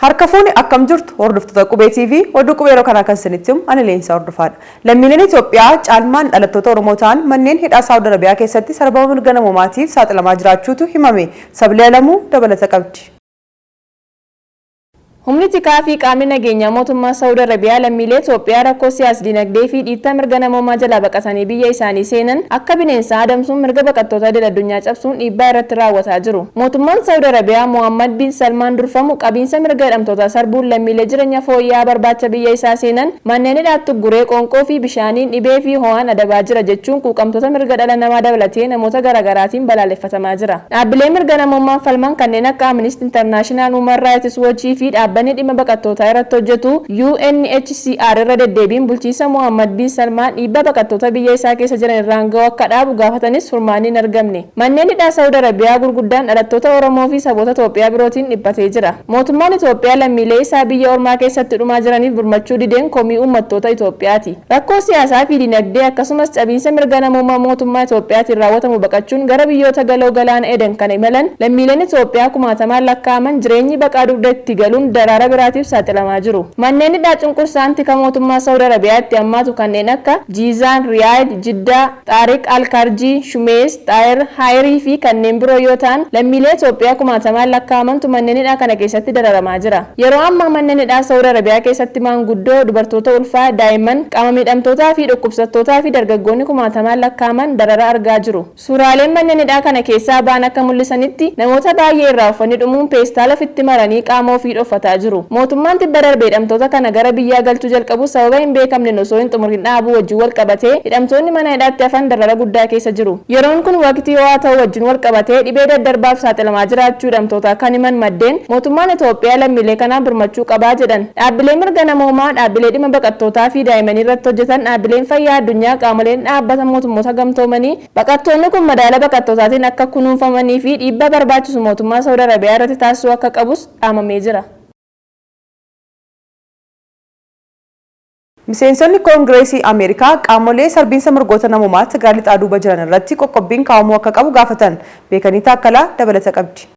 Harka fuuni, akkam jirtu hordoftoota Qubee TV? Oduu Qubee yeroo kanaa kan isinitti himu ani Leensaa Hordofaadha. Lammiileen Itoophiyaa caalmaan dhalattoota Oromoo ta'an manneen hidhaa Saawud Arabiyaa keessatti sarbama mirga namoomaatiif saaxilamaa jiraachuutu himame. Sabilee Alamuu dabalata qabdi. Humni tikaa fi qaamni nageenyaa mootummaa Saawud Arabiyaa lammiilee Itoophiyaa rakkoo siyaas-dinagdee fi dhiittaa mirga namoomaa jalaa baqatanii biyya isaanii seenan akka bineensaa adamsuun mirga baqattoota idil addunyaa cabsuun dhiibbaa irratti raawwataa jiru. Mootummaan Saawud Arabiyaa Muhammad bin Salmaan durfamu qabiinsa mirga hidhamtootaa sarbuun lammiilee jireenya fooyya'aa barbaacha biyya isaa seenan manneen hidhaatti ugguree qoonqoo fi bishaaniin, dhibee fi ho'aan adabaa jira jechuun quuqamtoota mirga dhala namaa dabalatee namoota garaagaraatiin balaaleffatamaa jira. Dhaabbilee mirga namoomaan falman kanneen akka Amnesty International, Human Rights Watch fi dhaabbanni dhimma baqattootaa irratti hojjetu UNHCR irra deddeebiin bulchiinsa Muhammad bin Salmaan dhiibbaa baqattoota biyya isaa keessa jiran irraan ga'u akka dhaabu gaafatanis furmaanni hin argamne. Manneen hidhaa Saawud Arabiyaa gurguddaan dhalattoota Oromoo fi saboota Itoophiyaa birootiin dhiphatee jira. Mootummaan Itoophiyaa lammiilee isaa biyya ormaa keessatti dhumaa jiraniif birmachuu dideen komii uummattoota Itoophiyaati. Rakkoo siyaasaa fi dinagdee akkasumas cabiinsa mirga namoomaa mootummaa Itoophiyaatiin raawwatamu baqachuun gara biyyoota galoo galaana Eden kana imalan lammiileen Itoophiyaa kumaatamaan lakkaa'aman jireenyi baqaa dugda itti galuun daraara biraatiif saaxilamaa jiru. Manneen hidhaa cunqursaan tika mootummaa Saawud Arabiyaa itti hammaatu kanneen akka Jiizaan, Riyaad, Jiddaa, Xaariq Alkarjii, Shumees, Xaayir, Haayirii fi kanneen biroo yoo ta'an, lammiilee Itoophiyaa kumaatamaan lakkaa'amantu manneen hidhaa kana keessatti dararamaa jira. Yeroo ammaa manneen hidhaa Saawud Arabiyaa keessatti maanguddoo, dubartoota ulfaa, daa'imman, qaama miidhamtootaa fi dhukkubsattootaa fi dargaggoonni kumaatamaan lakkaa'aman darara argaa jiru. Suuraaleen manneen hidhaa kana keessaa ba'an akka mul'isanitti, namoota baay'ee irraa uffanni dhumuun peestaala ofitti maranii qaama ofii dhoffataa jiru. Mootummaan tibba darbe hidhamtoota kana gara biyyaa galchuu jalqabu sababa hin beekamneen osoo hin xumurin dhaabuu wajjin wal qabatee hidhamtoonni mana hidhaatti hafan darara guddaa keessa jiru. Yeroon kun waqtii ho'aa ta'uu wajjin wal qabatee dhibee daddarbaaf saaxilamaa jiraachuu hidhamtootaa kan himan maddeen, mootummaan Itoophiyaa lammiilee kanaaf birmachuu qabaa jedhan. Dhaabbilee mirga namoomaa, dhaabbilee dhimma baqattootaa fi daa'immanii irratti hojjetan, dhaabbileen fayyaa addunyaa, qaamoleen dhaabbata mootummoota gamtoomanii baqattoonni kun madaala baqattootaatiin akka kunuunfamanii fi dhiibbaa barbaachisu mootummaa Saawud Arabiyaa irratti taasisuu akka qabus dhaamamee jira. Miseensonni Koongireesii Ameerikaa qaamolee sarbiinsa mirgoota namoomaa Tigraay lixaa duuba jiran irratti qoqqobbiin kaa'amuu akka qabu gaafatan. Beekanii Taakkalaa dabalata qabdi.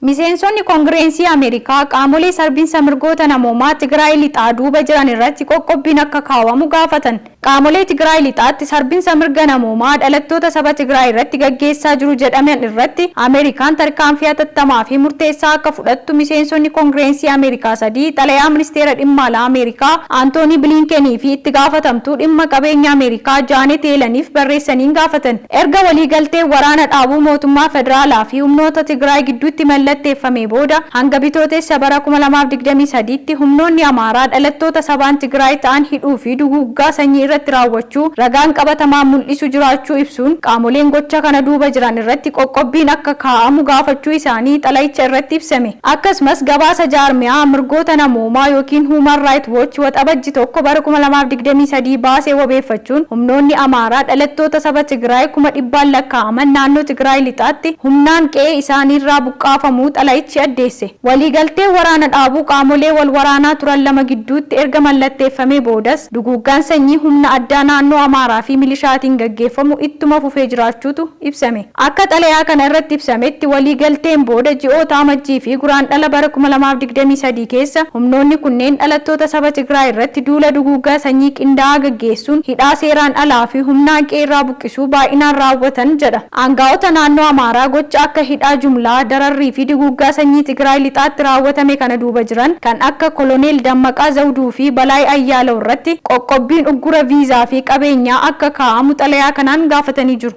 Miseensonni Koongireesii Ameerikaa qaamolee sarbiinsa mirgoota namoomaa Tigraay lixaa duuba jiran irratti qoqqobbiin akka kaa'amu gaafatan. Qaamolee Tigraay lixaatti sarbinsa mirga namoomaa dhalattoota saba Tigraay irratti gaggeessaa jiru jedhaman irratti Ameerikaan tarkaanfii hatattamaa fi murteessaa akka fudhattu miseensonni Koongireesii Ameerikaa sadii xalayaa ministeera dhimma alaa Ameerikaa Antoonii Biliinkenii fi itti gaafatamtuu dhimma qabeenya Ameerikaa Jaanet Yeelaniif barreessaniin gaafatan. Erga waliigaltee waraana dhaabuu mootummaa federaalaa fi humnoota Tigraay gidduutti mallatteeffamee booda hanga Bitootessa bara 2023tti humnoonni Amaaraa dhalattoota sabaan Tigraay ta'an hidhuu fi duguuggaa sanyii irratti raawwachuu ragaan qabatamaa mul'isu jiraachuu ibsuun, qaamoleen gocha kana duuba jiran irratti qoqqobbiin akka kaa'amu gaafachuu isaanii xalayicha irratti ibsame. Akkasumas gabaasa jaarmiyaa mirgoota namoomaa yookiin Human Rights Watch Waxabajji 1 bara 2023 baasee wabeeffachuun, humnoonni Amaaraa dhalattoota saba Tigraay kuma dhibbaan lakkaa'aman naannoo Tigraay lixaatti humnaan qe'ee isaaniirraa buqqaafamuu xalayichi addeesse. Waliigalteen waraana dhaabuu qaamolee wal waraanaa turan lama gidduutti erga mallatteeffamee boodas duguuggaan sanyii humna addaa naannoo Amaaraa fi milishaatiin gaggeeffamu ittuma fufee jiraachuutu ibsame. Akka xalayaa kana irratti ibsametti, waliigalteen booda ji'oota Amajjii fi Guraandhala bara 2023 keessa humnoonni kunneen dhalattoota saba Tigraay irratti duula duguuggaa sanyii qindaa'aa gaggeessuun hidhaa seeraan alaa fi humnaan qe'eerraa buqqisuu baay'inaan raawwatan jedha. Aangaa'ota naannoo Amaaraa gocha akka hidhaa jumlaa, dararrii fi duguuggaa sanyii Tigraay lixaatti raawwatame kana duuba jiran kan akka Koloneel Dammaqaa Zawuduu fi Balaay Ayyaalaw irratti qoqqobbiin uggura viizaa fi qabeenyaa akka kaa'amu xalayaa kanaan gaafatanii jiru.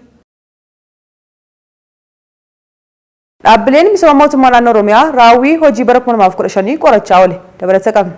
Dhaabbileen misooma mootummaa naannoo Oromiyaa raawwii hojii bara 2015 qorachaa oole. Dabalata qabna.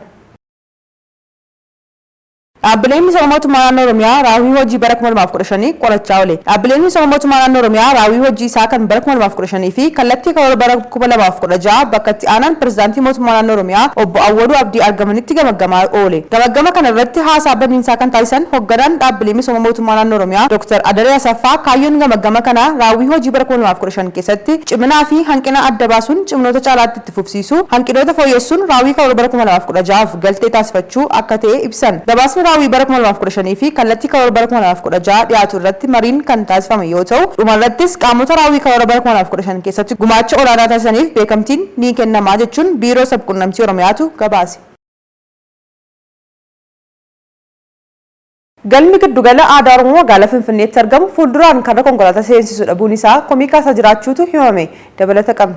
Dhaabbileen misooma mootummaa naannoo Oromiyaa raawwii hojii bara 2015 qorachaa oole. Dhaabbileen misooma mootummaa naannoo Oromiyaa raawwii hojii isaa kan bara 2015 fi kallattii karoora bara 2016 bakka itti aanaan pirezidaantii mootummaa naannoo Oromiyaa obbo Awwaluu Abdii argamanitti gamaggamaa oole. Gamaggama kana irratti haasaa baniinsaa kan taasisan hoogganaan dhaabbilee misooma mootummaa naannoo Oromiyaa Dr. Adaree Asaffaa, kaayyoon gamaggama kanaa raawwii hojii bara 2015 keessatti ciminaa fi hanqina adda baasuun ciminoota caalaatti itti fufsiisuu, hanqinoota fooyyessuun raawwii karoora bara 2016f galtee taasifachuu akka ta'e ibsan. Gabaasni raawwii raawwii bara 2015 fi kallattii karoora bara 2016 dhiyaatu irratti mariin kan taasifame yoo ta'u, dhumarrattis qaamota raawwii karoora bara 2015 keessatti gumaacha olaanaa taasisaniif beekamtiin ni kennamaa jechuun Biiroo Sabquunnamtii Oromiyaatu gabaase. Galmi giddugala aadaa Oromoo magaalaa Finfinneetti argamu fuulduraan karra konkolaataa seensisu dhabuun isaa komii kaasaa jiraachuutu himame. Dabalata qabna.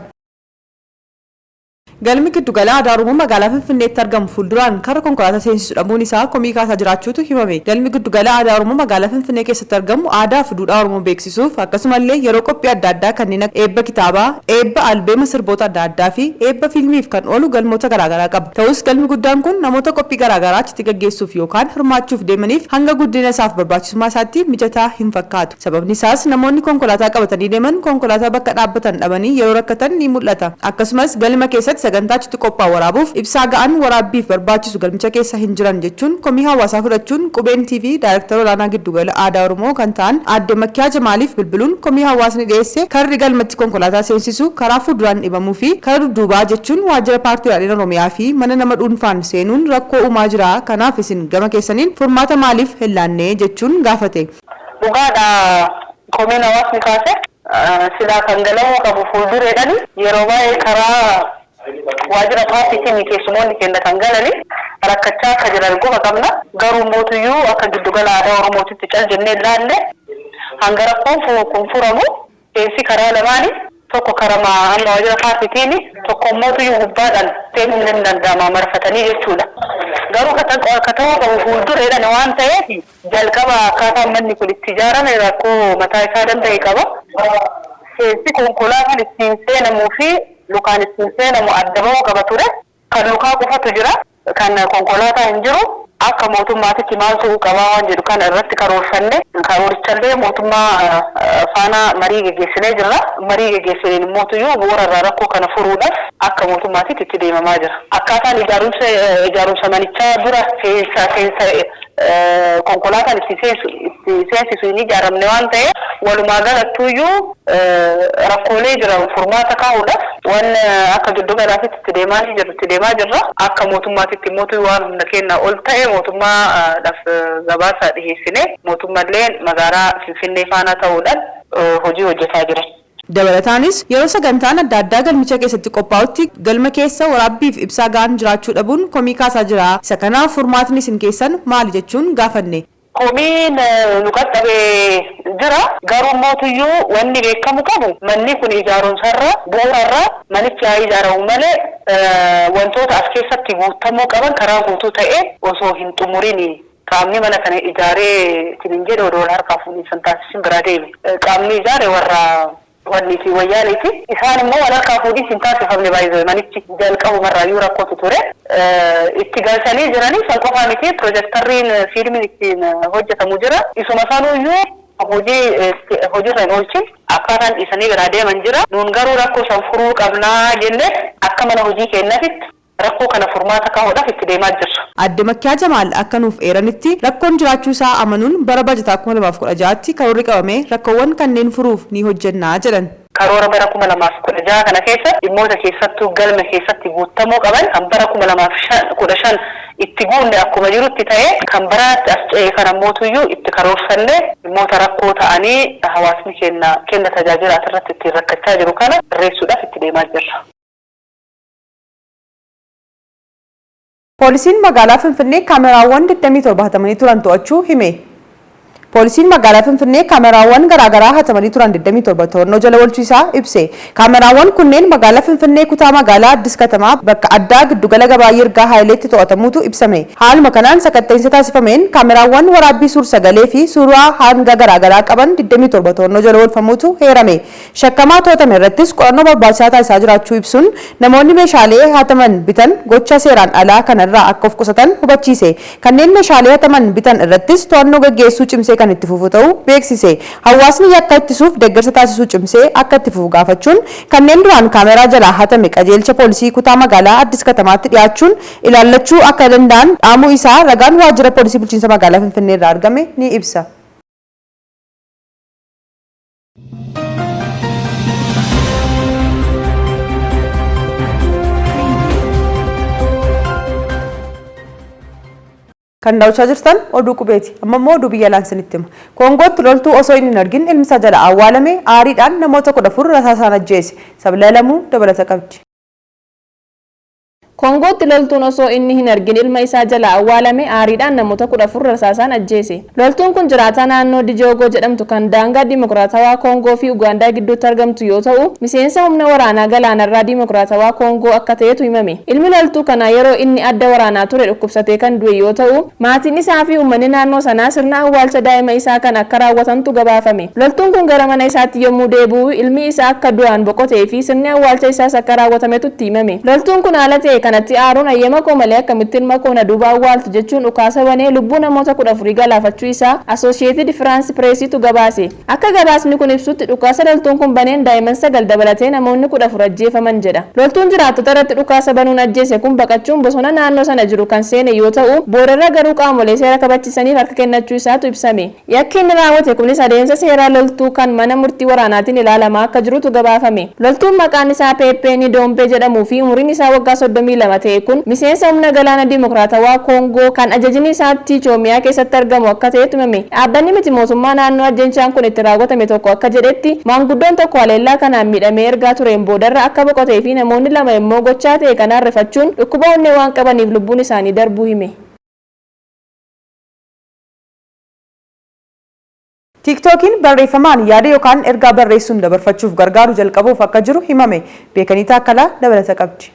Galmi giddugala aadaa Oromoo magaalaa Finfinneetti argamu fuulduraan karra konkolaataa seensisu dhabuun isaa komii kaasaa jiraachuutu himame. Galmi giddugala aadaa Oromoo magaalaa Finfinnee keessatti argamu aadaa fi duudhaa Oromoo beeksisuuf akkasumallee yeroo qophii adda addaa kanneen akka eebba kitaabaa, eebba albeema sirboota adda addaa fi eebba fiilmiif kan oolu galmoota garaagaraa qaba. Ta'us galmi guddaan kun namoota qophii garaagaraa achitti gaggeessuuf yookaan hirmaachuuf deemaniif hanga guddina isaaf barbaachisummaa isaatti mijataa hin fakkaatu. Sababni isaas namoonni konkolaataa qabatanii deeman konkolaataa bakka dhaabbatan dhabanii yeroo rakkatan ni mul'ata. Akkasumas galma keessatti sagantaa achitti qophaa'u waraabuuf ibsaa ga'aan waraabbiif barbaachisu galmicha keessa hin jiran jechuun komii hawaasaa fudhachuun Qubeen TV Daayirektara Olaanaa Giddugala Aadaa Oromoo kan ta'an Aadde Makkiyaa Jamaaliif bilbiluun komii hawaasni dhiyeesse karri galmatti konkolaataa seensisu karaa fuulduraan dhibamuu fi karaa dudduubaa jechuun waajjira Paartii Badhaadhina Oromiyaa fi mana nama dhuunfaan seenuun rakkoo uumaa jira, kanaaf isin gama keessaniin furmaata maaliif hin laanne jechuun gaafate. Dhugaadha komiin hawaasni kaase silaa kan galamuu qabu fuuldureedhani. Yeroo baay'ee karaa waajjira paartiitiin keessumoonni keenya kan galani rakkachaa akka jiran quba qabna. Garuu mootuyyuu akka giddugala aadaa Oromootitti cal jennee ilaalle hanga rakkoon kun furamu seensi karaa lamaani, tokko karaa amma waajjira paartiitiin, tokko mootuyyuu gubbaadhaan seenuun ni danda'ama marfatanii jechuudha. Garuu ka ta'uu qabu fuuldureedhaan waan ta'eef jalqaba akkaataan manni kun itti ijaarame rakkoo mataa isaa danda'e qaba. Seensi konkolaataan ittiin seenamuu fi lukaan ittiin seenamu adda bahuu qaba ture. Kan lukaa qofatu jira. Kan konkolaataa hin jiru. Akka mootummaatitti maal ta'uu qabaa waan jedhu kana irratti karoorfanne, karoorichallee mootummaa faana marii geggeessinee jirra. Marii geggeessineen mootuyyuu bu'uura irraa rakkoo kana furuudhaaf akka mootummaatitti itti deemamaa jira. Akkaataan ijaarumsa manichaa dura seensa konkolaataan itti seensisu hin ijaaramne waan ta'eef walumaa galattuyyuu rakkoolee jiran furmaata kaa'uudhaaf waan akka giddu galaatitti itti deemaa jirra. Akka mootummaatitti mootuu waan humna keenyaa ol ta'e mootummaadhaaf gabaasa dhiyeessine, mootummallee magaalaa Finfinnee faana ta'uudhaan hojii hojjetaa jira. Dabalataanis yeroo sagantaan adda addaa galmicha keessatti qophaa'utti galma keessa waraabbiif ibsaa ga'aan jiraachuu dhabuun komii kaasaa jira. Isa kanaaf furmaatni isin keessan maali jechuun gaafanne. Komiin nu qaqqabee jira. Garuu mootuyyuu wanni beekamu qabu manni kun ijaarumsarra bu'uurarra manichi haa ijaaramu malee wantoota as keessatti guutamuu qaban karaa guutuu ta'e osoo hin xumurini qaamni mana kana ijaaree ittiin jedhe odoo harkaa fuudhinsa taasisin biraa deeme. Qaamni ijaare warra wanni fi wayyaaniiti. Isaan immoo wal harkaa fuudhinsi hin taasifamne, baay'ee manichi jalqabumarraayyuu rakkootu ture. Itti galchanii jiranii san qofaa miti, pirojektarriin fiilmiin ittiin hojjetamu jira. Isuma sanuyyuu hojii hojiirra hin oolchin akkaataan dhiisanii biraa deeman jira. Nuun garuu rakkoo san furuu qabnaa jennee akka mana hojii keenyatitti rakkoo kana furmaata kaa'uudhaaf itti deemaa jirra. Aadde Makkiyaa Jamaal akka nuuf eeranitti rakkoon jiraachuu isaa amanuun bara bajataa 2016tti karoorri qabamee rakkoowwan kanneen furuuf ni hojjennaa jedhan. Karoora bara 2016 kana keessa dhimmoota keessattuu galma keessatti guutamuu qaban kan bara 2015 itti guunne akkuma jirutti ta'ee, kan baraatti as ce'e kana mootuyyuu itti karoorfannee dhimmoota rakkoo ta'anii hawaasni kenna kenna tajaajila asirratti ittiin rakkachaa jiru kana sirreessuudhaaf itti deemaa jirra. Poolisiin magaalaa Finfinnee kaameraawwan 27 hatamanii turan to'achuu hime. Poolisiin magaalaa Finfinnee kaameraawwan garaagaraa hatamanii turan 27 to'annoo jala oolchuu isaa ibse. Kaameraawwan kunneen magaalaa Finfinnee kutaa magaalaa Addis Katamaa bakka addaa giddugala gabaa Yirgaa Haayileetti to'atamuutu ibsame. Haaluma kanaan sakatta'insa taasifameen kaameraawwan waraabbii suur-sagalee fi suuraa hanga garaagaraa qaban 27 to'annoo jala oolfamuutu heerame. Shakkamaa to'atame irrattis qorannoo barbaachisaa taasisaa jiraachuu ibsuun namoonni meeshaalee hataman bitan gocha seeraan alaa kanarraa akka of qusatan hubachiise. Kanneen meeshaalee hataman bitan irrattis to'annoo gaggeessuu cimsee kan itti fufu ta'uu beeksise. Hawaasni yakka ittisuuf deeggarsa taasisuu cimsee akka itti fufu gaafachuun kanneen duraan kaameraa jalaa hatame qajeelcha poolisii kutaa magaalaa Addis Katamaatti dhiyaachuun ilaallachuu akka danda'an dhaamuu isaa ragaan waajjira poolisii bulchiinsa magaalaa Finfinnee irraa argame ni ibsa. Kan daawwachaa jirtan oduu qubeeti. Amma immoo oduu biyya alaan isinitti hima. Koongootti loltuu osoo inni hin argin ilmi isaa jala awwaalame aariidhaan namoota 14 rasaasaan ajjeese. Sabila Lamuu dabalata qabdi. Koongootti loltuun osoo inni hin argin ilma isaa jala awwaalame aariidhaan namoota 14 rasaasaan ajjeese. Loltuun kun jiraataa naannoo Dijoogoo jedhamtu kan daangaa Dimokiraatawaa Koongoo fi Ugaandaa gidduutti argamtu yoo ta'u, miseensa humna waraanaa galaanarraa Dimokiraatawaa Koongoo akka ta'etu himame. Ilmi loltuu kanaa yeroo inni adda waraanaa ture dhukkubsatee kan du'e yoo ta'u, maatiin isaa fi uummanni naannoo sanaa sirna awwaalcha daa'ima isaa kana akka raawwatantu gabaafame. Loltuun kun gara mana isaatti yommuu deebi'u ilmi isaa akka du'aan boqotee fi sirni awwaalcha isaas akka raawwatametu itti himame. Loltuun kun haala ta'e kanatti aaruun ayyama koo malee akkamitti ilma koo na duuba awwaaltu jechuun dhukaasa banee lubbuu namoota 14 galaafachuu isaa Associated France Pressitu gabaase. Akka gabaasni kun ibsutti dhukaasa loltuun kun baneen daa'imman 9 dabalatee namoonni 14 ajjeefaman jedha. Loltuun jiraattota irratti dhukaasa banuun ajjeese kun baqachuun bosona naannoo sana jiru kan seene yoo ta'u, boodarra garuu qaamolee seera kabachiisaniif harka kennachuu isaatu ibsame. Yakki inni raawwate kunis adeemsa seeraa loltuu kan mana murtii waraanaatiin ilaalamaa akka jirutu gabaafame. Loltuun maqaan isaa Peeppee Nidoombee jedhamuu fi umuriin isaa waggaa 32 ta'e kun miseensa humna galaana Dimokiraatawaa Koongoo kan ajajni isaa Tichoomiyaa keessatti argamu akka ta'etu himame. Dhaabbanni miti mootummaa naannoo ajjeechaan kun itti raawwatame tokko akka jedhetti, maanguddoon tokko haleellaa kanaan miidhamee ergaa tureen boodarra akka boqotee fi namoonni lama immoo gochaa ta'e kanaan rifachuun dhukkuba onnee waan qabaniif lubbuun isaanii darbuu hime. Tiiktookiin barreeffamaan yaada yookaan ergaa barreessuun dabarfachuuf gargaaru jalqabuuf akka jiru himame. Beekanii Taakkalaa dabalata qabdi.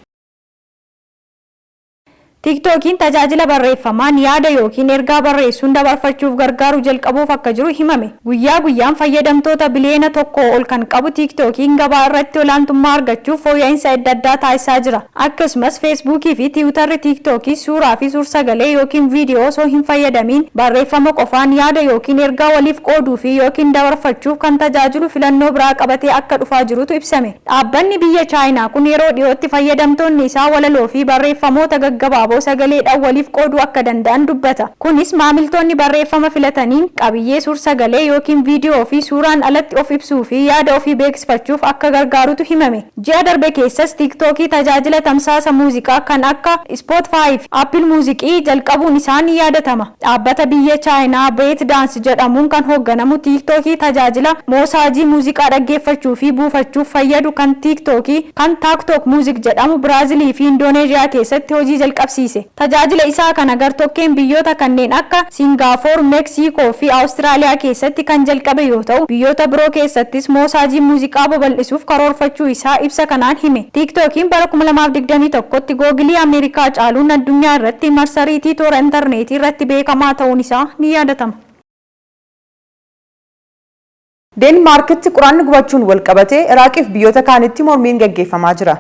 Tiiktookiin tajaajila barreeffamaan yaada yookiin ergaa barreessuun dabarfachuuf gargaaru jalqabuuf akka jiru himame. Guyyaa guyyaan fayyadamtoota biliyoona 1 ol kan qabu Tiiktookiin gabaa irratti olaantummaa argachuuf fooyya'insa adda addaa taasisaa jira. Akkasumas Feesbuukii fi Tiwiitarri Tiiktookii suuraa fi suur-sagalee yookiin viidiyoo osoo hin fayyadamiin barreeffama qofaan yaada yookiin ergaa waliif qooduu fi yookiin dabarfachuuf kan tajaajilu filannoo biraa qabatee akka dhufaa jirutu ibsame. Dhaabbanni biyya Chaayinaa kun yeroo dhiyootti fayyadamtoonni isaa walaloo fi barreeffamoota gaggabaaboo sagaleedhaan waliif qooduu akka danda'an dubbata. Kunis maamiltoonni barreeffama filataniin qabiyyee suur-sagalee yookiin viidiyoo fi suuraan alatti of ibsuu fi yaada ofii beeksifachuuf akka gargaarutu himame. Ji'a darbe keessas Tiiktookii tajaajila tamsaasa muuziqaa kan akka Spotify fi Apple Muuziqii jalqabuun isaa ni yaadatama. Dhaabbata biyya Chaayinaa ByteDance jedhamuun kan hoogganamu Tiiktookii tajaajila moosaajii muuziqaa dhaggeeffachuu fi buufachuuf fayyadu kan Tiiktookii kan TikTok Music jedhamu Biraazilii fi Indooneeziyaa keessatti hojii jalqabsiise. Tajaajila isaa kana gartokkeen biyyoota kanneen akka Singaapoor, Meeksikoo fi Awustiraaliyaa keessatti kan jalqabe yoo ta'u, biyyoota biroo keessattis moosaajii muuziqaa babal'isuuf karoorfachuu isaa ibsa kanaan hime. Tiiktookiin bara 2021tti Googilii Ameerikaa caaluun addunyaa irratti marsariitii toora intarneetii irratti beekamaa ta'uun isaa ni yaadatama. Deenmaarkitti quraanni gubachuun wal qabatee Iraaqiif biyyoota kaanitti mormiin gaggeeffamaa jira.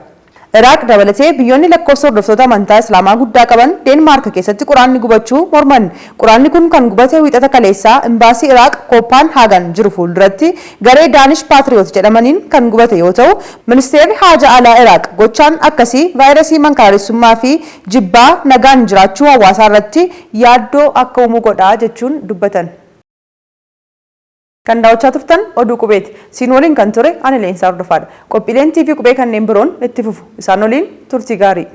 Iraaq dabalatee biyyoonni lakkoofsa hordoftoota amantaa Islaamaa guddaa qaban Deenmaark keessatti quraanni gubachuu morman. Quraanni kun kan gubate Wiixata kaleessaa imbaasii Iraaq Kooppaan Haagan jiru fuulduratti garee Daanish Paatriyoot jedhamaniin kan gubate yoo ta'u, ministeerri haaja alaa Iraaq gochaan akkasii vaayirasii mankaraaressummaa fi jibbaa nagaan jiraachuu hawaasaa irratti yaaddoo akka uumu godha jechuun dubbatan. Kan daawwachaa turtan oduu qubeeti. Siin waliin kan ture ani Leensaa Hordofaadha. Qophiileen TV Qubee kanneen biroon itti fufu. Isaan waliin turtii gaarii.